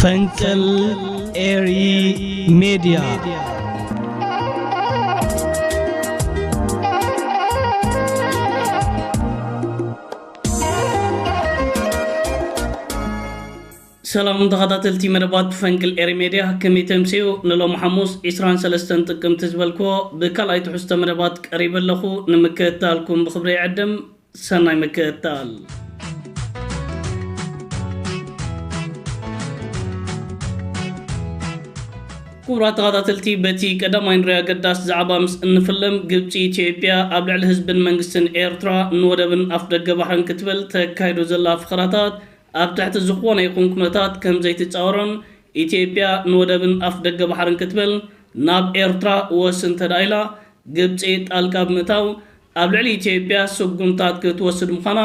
ፈንቅል ኤሪ ሜድያ። ሰላም ተኸታተልቲ መደባት ፈንቅል ኤሪ ሜድያ፣ ከመይ ተምስዩ? ንሎሚ ሓሙስ ዕስራን ሰለስተን ጥቅምቲ ዝበልክዎ ብካልኣይ ትሕዝቶ መደባት ቀሪበ ኣለኹ። ንምክትታልኩም ብኽብሪ ይዕድም። ሰናይ ምክትታል። ክቡራት ተኸታተልቲ፣ በቲ ቀዳማይ ንሪኦ ኣገዳሲ ዛዕባ ምስ እንፍልም፣ ግብፂ ኢትዮጵያ ኣብ ልዕሊ ህዝብን መንግስትን ኤርትራ ንወደብን ኣፍደገ ባሕርን ክትብል ተካይዶ ዘላ ፈኸራታት ኣብ ትሕቲ ዝኾነ ይኹን ኩነታት ከም ዘይትፃወሮን፣ ኢትዮጵያ ንወደብን ኣፍደገ ባሕርን ክትብል ናብ ኤርትራ ወስ እንተደኣ ኢላ፣ ግብፂ ጣልቃ ብምእታው ኣብ ልዕሊ ኢትዮጵያ ስጉምታት ክትወስድ ምዃና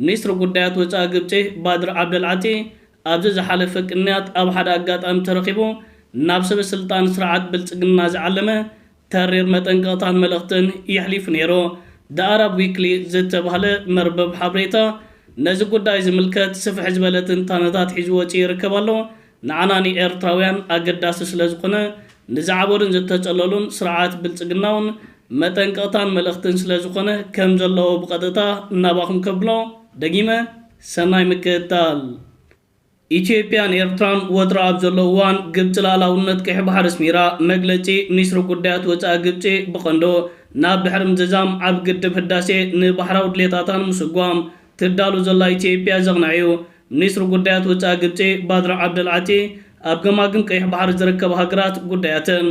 ሚኒስትሪ ጉዳያት ወፃኢ ግብፂ ባድር ዓብደልዓቲ ኣብዚ ዝሓለፈ ቅንያት ኣብ ሓደ ኣጋጣሚ ተረኺቡ ናብ ሰበ ስልጣን ስርዓት ብልፅግና ዝዓለመ ተሪር መጠንቀቕታን መልእኽትን የሕሊፉ ነይሩ። The Arab Weekly ዝተባህለ መርበብ ሓበሬታ ነዚ ጉዳይ ዝምልከት ስፍሕ ዝበለ ትንታነታት ሒዙ ወፂኡ ይርከብ ኣሎ። ንዓና ንኤርትራውያን ኣገዳሲ ስለ ዝኾነ፣ ንዝዓበዱን ዝተጸለሉን ስርዓት ብልጽግናውን መጠንቀቕታን መልእኽትን ስለ ዝኾነ፣ ከም ዘለዎ ብቐጥታ ናባኹም ከብሎ። ደጊመ፣ ሰናይ ምክትታል። ኢትዮጵያን ኤርትራን ወትሩ ኣብ ዘሎ እዋን፣ ግብጺ ልኣላውነት ቀይሕ ባሕሪ ኣስሚራ። መግለጺ ሚኒስትሪ ጉዳያት ወጻኢ ግብጺ ብቐንዶ ናብ ድሕሪ ምዝዛም ኣብ ግድብ ህዳሴ ንባሕራዊ ድሌታታ ንምስጓም ትዳሉ ዘላ ኢትዮጵያ ዘቕንዕ እዩ። ሚኒስትሪ ጉዳያት ወጻኢ ግብጺ ባድር ዓብደልዓቲ፣ ኣብ ገማግም ቀይሕ ባሕሪ ዝርከባ ሃገራት ጉዳያተን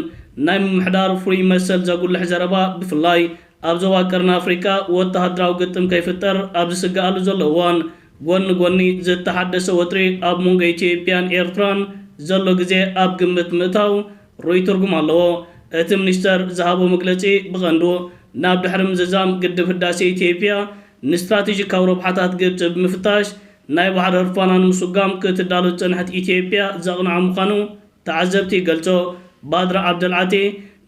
ናይ ምምሕዳር ፍሉይ መሰል ዘጉልሕ ዘረባ፣ ብፍላይ ኣብ ዞባ ቀርኒ ኣፍሪቃ ወተሃደራዊ ግጥም ከይፍጠር ኣብ ዝስግኣሉ ዘሎ እዋን፣ ጎኒ ጎኒ ዝተሓደሰ ወጥሪ ኣብ መንጎ ኢትዮጵያን ኤርትራን ዘሎ ግዜ ኣብ ግምት ምእታው ርኡይ ትርጉም ኣለዎ። እቲ ሚኒስተር ዝሃቦ መግለጺ ብቐንዱ ናብ ድሕሪ ምዝዛም ግድብ ህዳሴ ኢትዮጵያ ንስትራቴጂካዊ ረብሓታት ግብጺ ብምፍታሽ፣ ናይ ባሕሪ ህርፋና ንምስጓም ክትዳሎ ዝጸንሐት ኢትዮጵያ ዘቕንዖ ምዃኑ ተዓዘብቲ ይገልጾ። ባድር ዓብደልዓቲ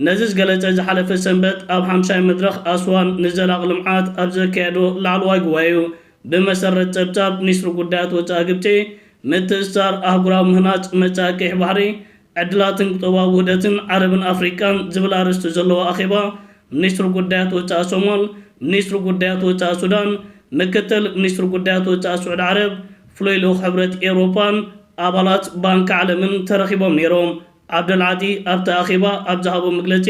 ነዚ ዝገለጸ ዝሓለፈ ሰንበት ኣብ ሓምሻይ መድረኽ ኣስዋን ንዘላቒ ልምዓት ኣብ ዘካየዶ ላዕለዋይ ጉባኤ እዩ። ብመሰረት ጸብጻብ ሚኒስትሪ ጉዳያት ወጻኢ ግብጺ፣ ምትእስሳር ኣህጉራዊ ምህናጽ መጻኢ ቀይሕ ባሕሪ፣ ዕድላትን ቁጠባዊ ውህደትን ዓረብን ኣፍሪቃን ዝብል ኣርእስቲ ዘለዎ ኣኼባ፣ ሚኒስትሪ ጉዳያት ወጻኢ ሶማል፣ ሚኒስትሪ ጉዳያት ወጻኢ ሱዳን፣ ምክትል ሚኒስትሪ ጉዳያት ወጻኢ ስዑዲ ዓረብ፣ ፍሉይ ልኡኽ ሕብረት ኤውሮጳን ኣባላት ባንኪ ዓለምን ተረኺቦም ነይሮም። ዓብደልዓጢ ኣብቲ ኣኼባ ኣብ ዝሃቦ መግለጺ፣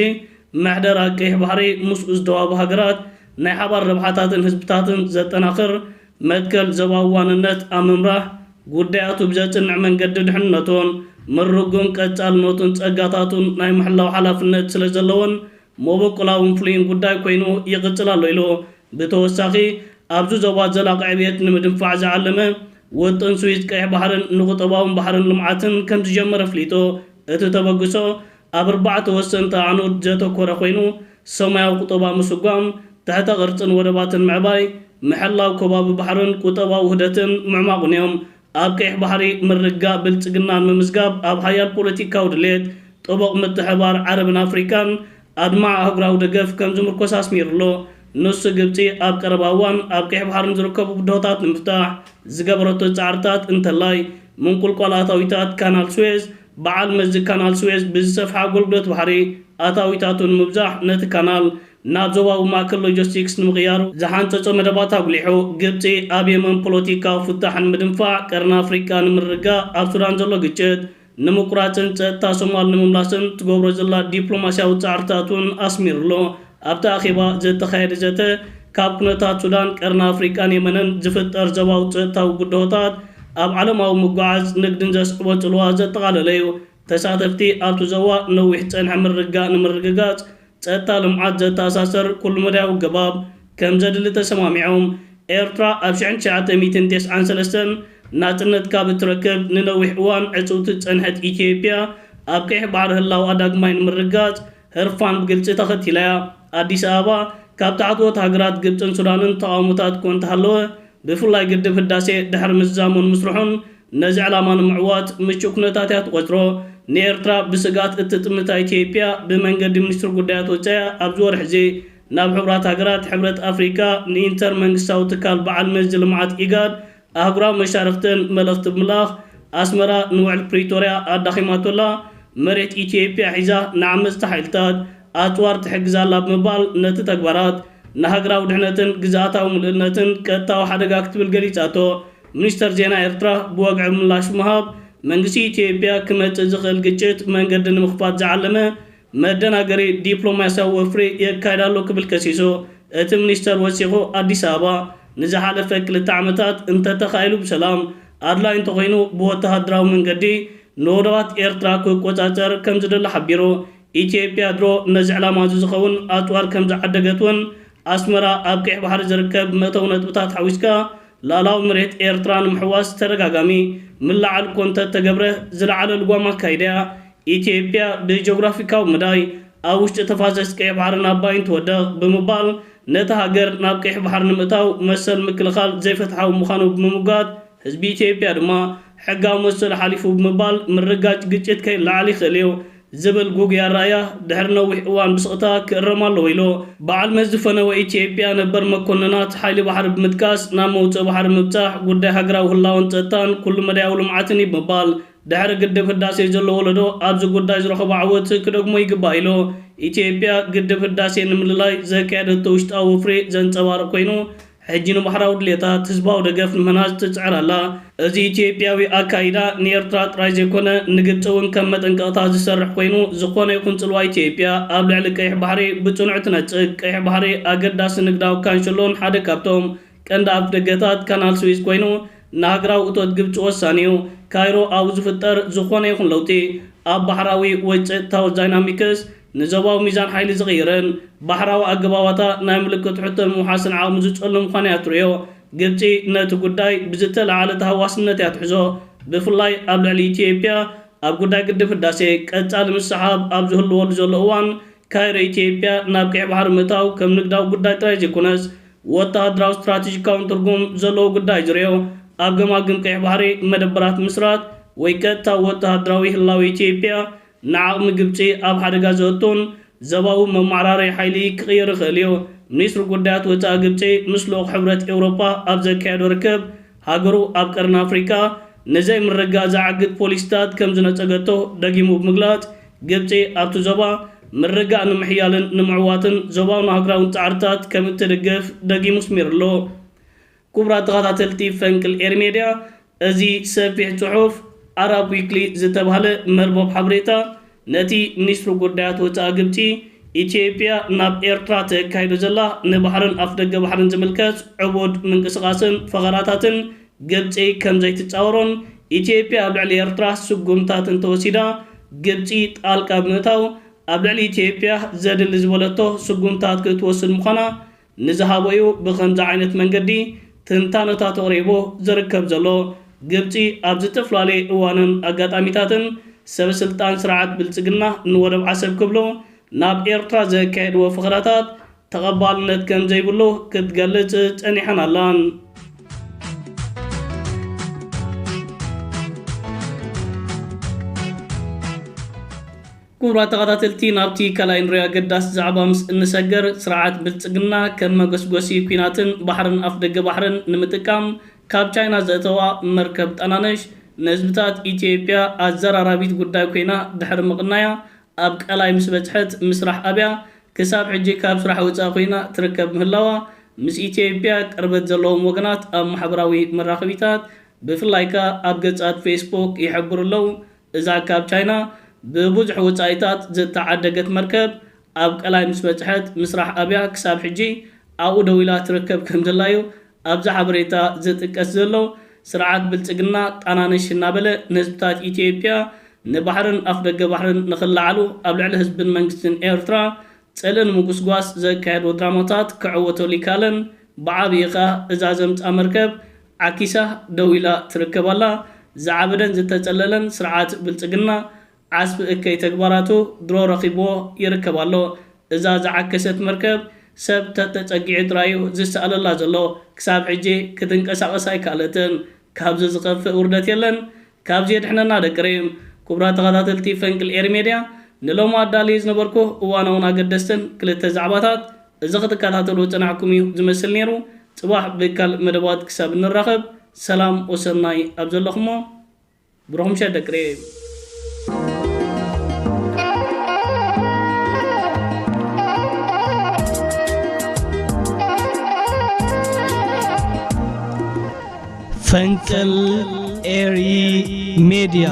መሕደራ ቀይሕ ባሕሪ ምስኡ ዝተዋቡ ሃገራት ናይ ሓባር ረብሓታትን ህዝብታትን ዘጠናኽር መትከል ዞባዊ ዋንነት ኣብ ምምራሕ፣ ጉዳያቱ ብዘጽንዕ መንገዲ ድሕንነቱን ምርጉን ቀጻልነቱን ጸጋታቱን ናይ ምሕላው ሓላፍነት ስለ ዘለዎን መበቆላውን ፍሉይን ጉዳይ ኮይኑ ይቕጽል ኣሎ ኢሉ። ብተወሳኺ፣ ኣብዚ ዞባ ዘላቒ ዕብየት ንምድንፋዕ ዝዓለመ ውጥን ስዊዝ ቀይሕ ባሕርን ንቁጠባውን ባሕርን ልምዓትን ከም ዝጀመረ ኣፍሊጡ። እቲ ተበግሶ ኣብ ኣርባዕተ ወሰንቲ ኣዕኑድ ዘተኮረ ኮይኑ፣ ሰማያዊ ቁጠባ ምስጓም፣ ትሕተ ቅርጽን ወደባትን ምዕባይ፣ ምሕላው ከባቢ ባሕርን ቁጠባዊ ውህደትን ምዕማቑን እዮም። ኣብ ቀይሕ ባሕሪ ምርግጋእ ብልጽግናን ምምዝጋብ ኣብ ሓያል ፖለቲካዊ ድሌት፣ ጥቡቕ ምትሕብባር ዓረብን ኣፍሪቃን ኣድማዒ ኣህጉራዊ ደገፍ ከም ዝምርኮስ ኣስሚሩ ኣሎ። ንሱ ግብጺ ኣብ ቀረባ እዋን ኣብ ቀይሕ ባሕሪ ንዝርከቡ ብድሆታት ንምፍታሕ ዝገበረቶ ጻዕርታት እንተላይ ምንቁልቋል ኣታዊታት ካናል ስዌዝ፣ በዓል መዚ ካናል ስዌዝ ብዝሰፍሐ ኣገልግሎት ባሕሪ ኣታዊታቱ ንምብዛሕ ነቲ ካናል ናብ ዞባዊ ማእከል ሎጂስቲክስ ንምቕያሩ ዝሓንጸጾ መደባት ኣጉሊሑ፣ ግብጺ ኣብ የመን ፖለቲካዊ ፍታሕ ንምድንፋዕ፣ ቀርኒ ኣፍሪቃ ንምርግጋእ፣ ኣብ ሱዳን ዘሎ ግጭት ንምቁራጽን ጸጥታ ሶማል ንምምላስን ትገብሮ ዘላ ዲፕሎማስያዊ ጻዕርታት እውን ኣስሚሩ ኣሎ። ኣብቲ ኣኼባ ዝተኻየደ ዘተ፣ ካብ ኩነታት ሱዳን፣ ቀርኒ ኣፍሪቃን የመንን ዝፍጠር ዞባዊ ጸጥታዊ ብድሆታት፣ ኣብ ዓለማዊ ምጉዓዝ ንግድን ዘስዕቦ ጽልዋ ዘጠቓለለ እዩ። ተሳተፍቲ ኣብቲ ዞባ ነዊሕ ዝጸንሐ ምርግጋእ ንምርግጋጽ፣ ጸጥታ ልምዓት ዘተኣሳሰር ኩሉ መዳያዊ ኣገባብ ከም ዘድሊ ተሰማሚዖም። ኤርትራ ኣብ ሽሕን ትሽዓተ ሚእትን ተስዓን ሰለስተን ናጽነት ካብ እትረክብ ንነዊሕ እዋን ዕጽውቲ ዝጸንሐት ኢትዮጵያ፣ ኣብ ቀይሕ ባሕሪ ህላውኣ ዳግማይ ንምርግጋጽ ህርፋን ብግልጺ ተኸቲላ እያ። ኣዲስ ኣበባ፣ ካብ ታሕተዎት ሃገራት ግብጽን ሱዳንን ተቓውሞታት እኳ እንተሃለወ፣ ብፍላይ ግድብ ህዳሴ ድሕሪ ምዝዛሙን ምስርሑን ነዚ ዕላማ ንምዕዋት ምቹእ ኩነታት እያ ትቖጽሮ። ንኤርትራ ብስግኣት እትጥምታ ኢትዮጵያ፣ ብመንገዲ ሚኒስትሪ ጉዳያት ወጻኢ ኣብዚ ወርሒ እዚ ናብ ሕቡራት ሃገራት፣ ሕብረት ኣፍሪቃ፣ ንኢንተር መንግስታዊ ትካል በዓል መዚ ልምዓት ኢጋድ፣ ኣህጉራዊ መሻርኽተን መልእኽቲ ብምልኣኽ፣ ኣስመራ ንውዕል ፕሪቶርያ ኣዳኺማቶ ኣላ፣ መሬት ኢትዮጵያ ሒዛ ንዓመጽቲ ሓይልታት ኣጽዋር ትሕግዝ ኣላ ብምባል ነቲ ተግባራት ንሃገራዊ ድሕነትን ግዝኣታዊ ምሉእነትን ቀጥታዊ ሓደጋ ክትብል ገሊጻቶ። ሚኒስተር ዜና ኤርትራ ብወግዒ ምላሽ ብምሃብ፣ መንግስቲ ኢትዮጵያ ክመጽእ ዝኽእል ግጭት መንገዲ ንምኽፋት ዝዓለመ መደናገሪ ዲፕሎማስያዊ ወፍሪ የካይድ ኣሎ ክብል ከሲሱ። እቲ ሚኒስተር ወሲኹ፣ ኣዲስ ኣበባ ንዝሓለፈ ክልተ ዓመታት እንተተኻኢሉ ብሰላም፣ ኣድላዪ እንተኾይኑ ብወተሃደራዊ መንገዲ ንወደባት ኤርትራ ክቆጻጸር ከም ዝደሊ ሓቢሩ። ኢትዮጵያ ድሮ ነዚ ዕላማ እዚ ዝኸውን ኣጽዋር ከም ዝዓደገት እውን ኣስመራ ኣብ ቀይሕ ባሕሪ ዝርከብ መእተዊ ነጥብታት ሓዊስካ ላዕላዊ መሬት ኤርትራ ንምሕዋስ ተደጋጋሚ ምልዓል እኮ እንተተገብረ ዝለዓለ ልጓም ኣካይዳ እያ። ኢትዮጵያ ብጂኦግራፊካዊ መዳይ ኣብ ውሽጢ ተፋሰስ ቀይሕ ባሕርን ኣባይን ትወድቕ ብምባል ነቲ ሃገር ናብ ቀይሕ ባሕሪ ንምእታው መሰል ምክልኻል ዘይፍትሓዊ ምዃኑ ብምምጓት ህዝቢ ኢትዮጵያ ድማ ሕጋዊ መሰሉ ሓሊፉ ብምባል ምርጋጭ ግጭት ከይለዓል ይኽእል እዩ ዝብል ጉጉይ ኣረኣእያ ድሕሪ ነዊሕ እዋን ብስቕታ ክእረም ኣለዎ ኢሉ። በዓል መዚ ፈነወ ኢትዮጵያ ነበር መኮንናት ሓይሊ ባሕሪ ብምጥቃስ ናብ መውፅኢ ባሕሪ ምብፃሕ ጉዳይ ሃገራዊ ህላወን ፀጥታን ኩሉ መዳያዊ ልምዓትን እዩ ብምባል ድሕሪ ግድብ ህዳሴ ዘሎ ወለዶ ኣብዚ ጉዳይ ዝረኸቦ ዓወት ክደግሞ ይግባእ ኢሉ። ኢትዮጵያ ግድብ ህዳሴ ንምልላይ ዘካየደቶ ውሽጣዊ ወፍሪ ዘንፀባርቕ ኮይኑ ሕጂ ንባሕራዊ ድሌታት ህዝባዊ ደገፍ ንምህናፅ ትፅዕር ኣላ። እዚ ኢትዮጵያዊ ኣካይዳ ንኤርትራ ጥራይ ዘይኮነ ንግብፂ እውን ከም መጠንቀቕታ ዝሰርሕ ኮይኑ ዝኾነ ይኹን ፅልዋ ኢትዮጵያ ኣብ ልዕሊ ቀይሕ ባሕሪ ብፅኑዕ ትነፅግ። ቀይሕ ባሕሪ ኣገዳሲ ንግዳዊ ካንሸሎን ሓደ ካብቶም ቀንዲ ኣፍደገታት ካናል ስዊዝ ኮይኑ ንሃገራዊ እቶት ግብፂ ወሳኒ እዩ። ካይሮ ኣብ ዝፍጠር ዝኾነ ይኹን ለውጢ ኣብ ባሕራዊ ወይ ፀጥታዊ ዳይናሚክስ ንዞባዊ ሚዛን ሓይሊ ዝቕይርን ባሕራዊ ኣገባባታ ናይ ምልክት ሕቶ ንምውሓስን ዓቕሚ ዝጸሉ ምዃኑ እያ ትርእዮ። ግብጺ ነቲ ጉዳይ ብዝተለዓለ ተሃዋስነት እያ ትሕዞ። ብፍላይ ኣብ ልዕሊ ኢትዮጵያ ኣብ ጉዳይ ግድብ ህዳሴ ቀጻሊ ምስሓብ ኣብ ዝህልወሉ ዘሎ እዋን ካይሮ ኢትዮጵያ ናብ ቀይሕ ባሕሪ ምእታው ከም ንግዳዊ ጉዳይ ጥራይ ዘይኮነስ ወተሃደራዊ ስትራቴጂካውን ትርጉም ዘለዎ ጉዳይ ዝርእዮ። ኣብ ገማግም ቀይሕ ባሕሪ መደበራት ምስራት ወይ ቀጥታ ወተሃደራዊ ህላወ ኢትዮጵያ ንዓቕሚ ግብጺ ኣብ ሓደጋ ዘእቱን ዞባዊ መመዓራረዪ ሓይሊ ክቕይር ይኽእል እዩ። ሚኒስትሪ ጉዳያት ወጻኢ ግብጺ ምስ ልኡኽ ሕብረት ኤውሮጳ ኣብ ዘካየዶ ርክብ፣ ሃገሩ ኣብ ቀርኒ ኣፍሪቃ ንዘይምርግጋእ ዝዓግት ፖሊሲታት ከም ዝነጸገቶ ደጊሙ ብምግላጽ፣ ግብጺ ኣብቲ ዞባ ምርግጋእ ንምሕያልን ንምዕዋትን ዞባውን ሃገራውን ጻዕርታት ከም እትድግፍ ደጊሙ ኣስሚሩ ኣሎ። ክቡራት ተኸታተልቲ ፈንቅል ኤሪ ሜድያ፣ እዚ ሰፊሕ ጽሑፍ ኣራብ ዊክሊ ዝተባህለ መርበብ ሓበሬታ ነቲ ሚኒስትሪ ጉዳያት ወጻኢ ግብጺ ኢትዮጵያ ናብ ኤርትራ ተካይዶ ዘላ ንባሕርን ኣፍደገ ባሕርን ዝምልከት ዕቡድ ምንቅስቓስን ፈኸራታትን ግብጺ ከም ዘይትጻወሮን ኢትዮጵያ ኣብ ልዕሊ ኤርትራ ስጉምታት እንተወሲዳ ግብጺ ጣልቃ ብምእታው ኣብ ልዕሊ ኢትዮጵያ ዘድሊ ዝበለቶ ስጉምታት ክትወስድ ምዃና ንዝሃበዩ ብኸምዚ ዓይነት መንገዲ ትንታነታት ኣቕሪቡ ዝርከብ ዘሎ። ግብጺ ኣብ ዝተፈላለየ እዋንን ኣጋጣሚታትን ሰብ ስልጣን ስርዓት ብልጽግና ንወደብ ዓሰብ ክብሉ ናብ ኤርትራ ዘካየድዎ ፈኸራታት ተቐባልነት ከም ዘይብሉ ክትገልጽ ጸኒሓን ኣላን። ክቡራት ተኸታተልቲ፣ ናብቲ ካልኣይ ንሪኦ ኣገዳሲ ዛዕባ ምስ እንሰገር፣ ስርዓት ብልጽግና ከም መጎስጎሲ ኲናትን ባሕርን ኣፍደገ ባሕርን ንምጥቃም ካብ ቻይና ዘእተዋ መርከብ ጣናነሽ ንህዝብታት ኢትዮጵያ ኣዘራራቢት ጉዳይ ኮይና ድሕሪ ምቕናያ፣ ኣብ ቀላይ ምስ በጽሐት ምስራሕ ኣብያ ክሳብ ሕጂ ካብ ስራሕ ወጻኢ ኮይና ትርከብ ምህላዋ ምስ ኢትዮጵያ ቅርበት ዘለዎም ወገናት ኣብ ማሕበራዊ መራኸቢታት ብፍላይ ከኣ ኣብ ገጻት ፌስቡክ ይሕብሩ ኣለዉ። እዛ ካብ ቻይና ብብዙሕ ወጻኢታት ዝተዓደገት መርከብ ኣብ ቀላይ ምስ በጽሐት ምስራሕ ኣብያ ክሳብ ሕጂ ኣብኡ ደው ኢላ ትርከብ ከም ዘላ እዩ ኣብዚ ሓበሬታ ዝጥቀስ ዘሎ። ስርዓት ብልጽግና ጣናነሽ እናበለ ንህዝብታት ኢትዮጵያ ንባሕርን ኣፍደገ ባሕርን ንኽለዓሉ ኣብ ልዕሊ ህዝብን መንግስትን ኤርትራ ጽልኢ ንምጉስጓስ ዘካየድዎ ድራማታት ክዕወተሉ ይከኣለን። ብዓብዪ ኸኣ እዛ ዘምጻ መርከብ ዓኪሳ ደው ኢላ ትርከብ ኣላ። ዝዓበደን ዝተጸለለን ስርዓት ብልጽግና ዓስቢ እከይ ተግባራቱ ድሮ ረኺብዎ ይርከብ ኣሎ። እዛ ዝዓከሰት መርከብ ሰብ ተተጸጊዑ ጥራይ እዩ ዝሰኣለላ ዘሎ። ክሳብ ሕጂ ክትንቀሳቐስ ኣይከኣለትን። ካብዚ ዝኸፍእ ውርደት የለን። ካብዚ የድሕነና ደቂ ሪም። ክቡራት ተኸታተልቲ ፈንቅል ኤሪ ሜድያ፣ ንሎሚ ኣዳልየ ዝነበርኩ እዋናውን ኣገደስትን ክልተ ዛዕባታት እዚ ክትከታተሉ ዝጸናሕኩም እዩ ዝመስል ነይሩ። ጽባሕ ብካልእ መደባት ክሳብ እንራኸብ፣ ሰላም ወሰናይ ኣብ ዘለኹሞ። ብሩኽ ምሸት ደቂ ሬ። ፈንቅል ኤሪ ሜድያ።